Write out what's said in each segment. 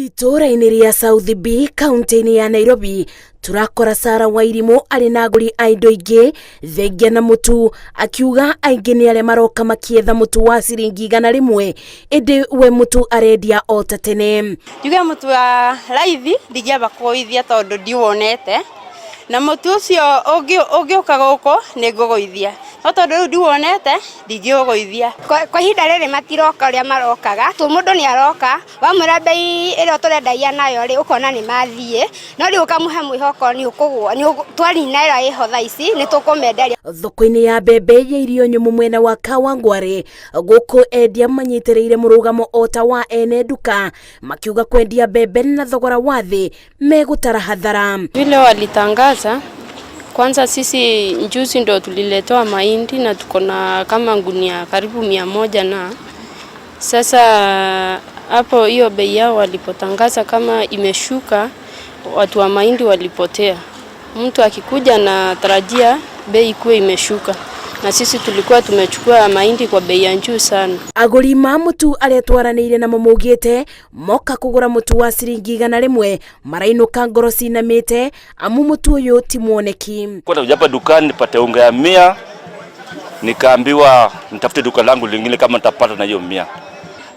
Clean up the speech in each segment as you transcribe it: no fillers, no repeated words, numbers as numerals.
Itũũra-inĩ rĩa South B kaunti-inĩ ya Nairobi turakora Sarah Wairimu arĩ na agũri a indo ingĩ thengia na mũtu, akiuga aingĩ nĩ arĩa maroka makietha mũtu wa ciringi 100, ĩndĩ we mũtu arendia o ta tene. Njuge mũtu wa raithi ndingĩamba kũgũithia tondũ ndiwonete, na mũtu ũcio ũngĩũka gũkũ nĩ ngũgũithia, no tondũ rĩu ndiwonete ndingĩũgũithia. Kwa ihinda rĩrĩ matiroka ũrĩa marokaga, tu mũndũ nĩ aroka wamwĩra bei ĩrĩa tũrendagia nayo rĩ, ũkona nĩ mathiĩ, no rĩu ũkamũhe mwĩhoko nĩ ũkũgũa, twanina ĩrĩa ĩho thaa ici nĩ tũkũmenderia. Thoko-inĩ ya mbembe ya irio nyũmũ mwena wa Kawangware gũkũ endia manyitĩrĩire mũrũgamo o ta wa ene nduka, makiuga kwendia mbembe na thogora wa thĩ megũtara hathara. Vile walitangaza kwanza, sisi juzi ndo tuliletewa mahindi na tuko na kama gunia karibu 100, na sasa hapo hiyo bei yao walipotangaza kama imeshuka, watu wa mahindi walipotea. Mtu akikuja na tarajia bei ikuwe imeshuka, na sisi tulikuwa tumechukua mahindi kwa bei ya juu sana. Agũri ma mũtu arĩa twaranĩire namo maugĩte moka kũgũra mũtu wa ciringi 100 marainũka ngoro cinamĩte amu mũtu ũyũ ti mwoneki. Kwa hapa dukani nipate unga ya 100, nikaambiwa nitafute duka langu lingine kama nitapata na hiyo 100.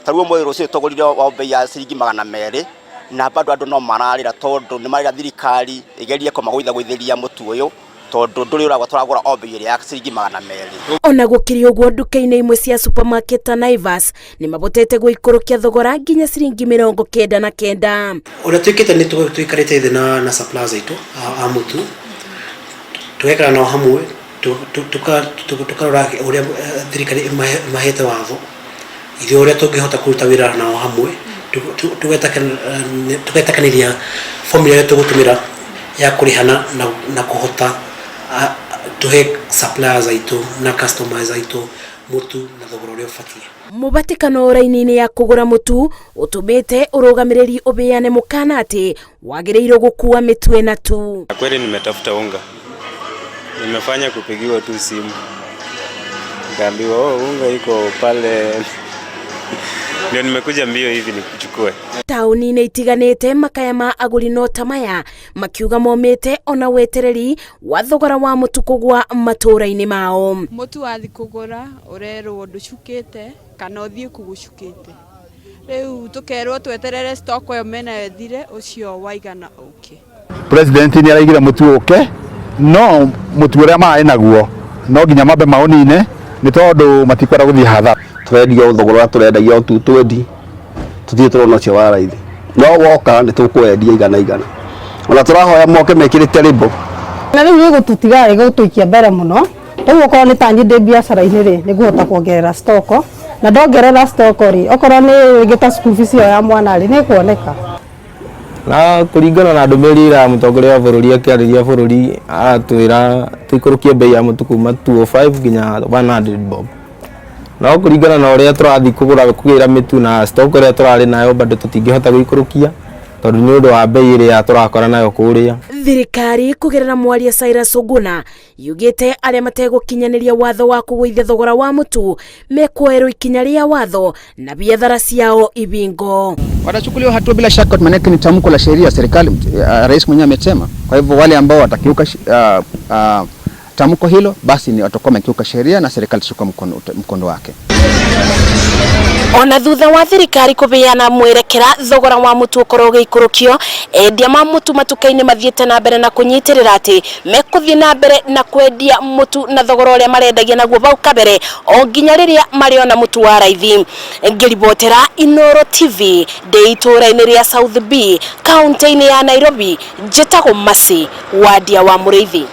Taruo mweri rucio tugurire wa bei ya ciringi 200 na bado andu no mararira tondu ni marira thirikari igerie kumagũithagũithĩria mũtu ũyũ tondu ndũrĩ ũragwa tũragũra o bei ĩrĩa ya ciringi 200. Ona gũkĩrĩ ũguo, nduka-inĩ imwe cia supermarket ta Naivas nĩ mabotete gũikũrũkia thogora nginya ciringi 99. Ũrĩa twĩkĩte nĩ tũikarĩte thĩ na suppliers aitũ a mũtu, tũgekara nao hamwe, tũkarora ũrĩa thirikari ĩmahete watho, ithuĩ ũrĩa tũngĩhota kũruta wĩra nao hamwe, tũgetĩkanĩria formula ĩrĩa tũgũtũmĩra ya kũrĩhana na kũhota tũhe suppliers aitũ na customers aitũ mũtu na thogora ũrĩa ũbatiĩ. Mũbatĩkano raini-inĩ ya kũgũra mũtu ũtũmĩte ũrũgamĩrĩri ũbeane mũkana atĩ wagĩrĩirwo gũkua mĩtu ĩna tu. Kweli nimetafuta unga, nimefanya kupigiwa tu simu, nikaambiwa, "Oh, unga iko pale," ndio nimekuja mbio hivi nikuchukue. Taũni-inĩ itiganĩte makaya ma agũri no ta maya, makiuga momĩte ona wetereri wa thogora wa mũtu kũgwa matũũra-inĩ mao. Mũtu wathi kũgũra ũrerwo ndũcukĩte kana ũthiĩ kũgũcukĩte, rĩu tũkerwo tweterere stock ĩyo menayo ĩthire, ũcio waigana ũke. President nĩ araigire mũtu ũke, no mũtu ũrĩa mararĩ naguo no nginya mambe maũnine nĩ tondũ matikwenda gũthiĩ hathara. Tũrendia thogora ũrĩa tũrendagia o 220, tũtirĩ tũrona ũcio wa raithi, no woka nĩ tũkwendia igana igana, ona tũrahoya moke mekĩrĩte rĩmbo. Na rĩu gĩgũtũtiga gĩgũtũikia mbere mũno. Rĩu okorwo nĩ ta niĩ ndĩ biacara-inĩ rĩ, nĩ ngũhota kuongerera stock, na ndongerera stock rĩ, okorwo nĩ rĩngĩ ta school fees ĩyo ya mwana rĩ, nĩ ĩkuoneka. Na kũringana na ndũmĩrĩri ĩrĩa mũtongoria wa bũrũri akĩarĩria bũrũri, aratwĩra tũikũrũkie bei ya mũtu kuma 205 nginya 100 bob, no kũringana na ũrĩa tũrathiĩ kũgũra kũgĩra mĩtu na stock ĩrĩa tũrarĩ nayo, bado tũtingĩhota gũikũrũkia tondũ nĩ ũndũ wa bei ĩrĩa tũrakora nayo kũrĩa. Thirikari kũgerera mwaria Cyrus Oguna yugĩte arĩa mategũkinyanĩria watho wa kũgũithia thogora wa mũtu mekuoerwo ikinya rĩa watho na biathara ciao ibingo. Watachukuliwa hatua bila shaka, maanake ni tamko la sheria, serikali, rais mwenyewe amesema. Kwa hivyo wale ambao watakiuka tamko hilo, basi ni watakuwa wamekiuka sheria na serikali itachukua mkondo wake. Ona thutha wa thirikari kubeana mwerekera thogora wa mutu ukorwo ũgĩikũrũkio, endia ma mutu matuka-inĩ mathiĩte na mbere na kũnyitĩrĩra atĩ mekũthiĩ na mbere na kwendia mutu na thogora ũrĩa marendagia naguo bau kabere o nginya rĩrĩa marĩona mutu wa raithi. Ngĩribotera Inoro TV ndĩ itũũra-inĩ rĩa South B, kaunti-inĩ ya Nairobi, njĩtagwo Mercy Wandia wa Mũrĩithi.